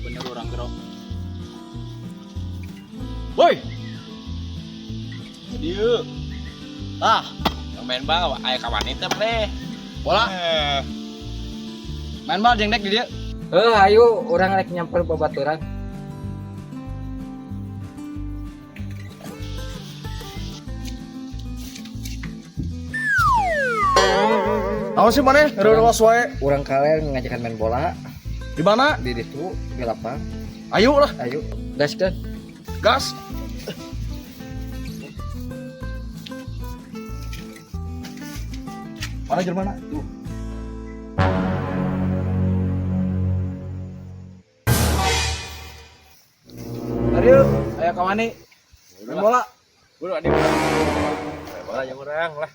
Bener urang gero. Woi. Dieu. Ah, Yang main bal aya kawan teh maneh. Bola. Eh, Main bal jeung dek di dieu. Eh, ayo urang rek nyamper babaturan. Naon sih maneh? Reurewas wae. Urang kalian ngajakan main bola Di mana? di ditu di lapang. Ayo lah, Ayo, gaskeun. Gas. Mana jelema? Tuh. Mari yuk, ayo kawani. Main bola. Buru adi urang. Main bola jeung urang lah.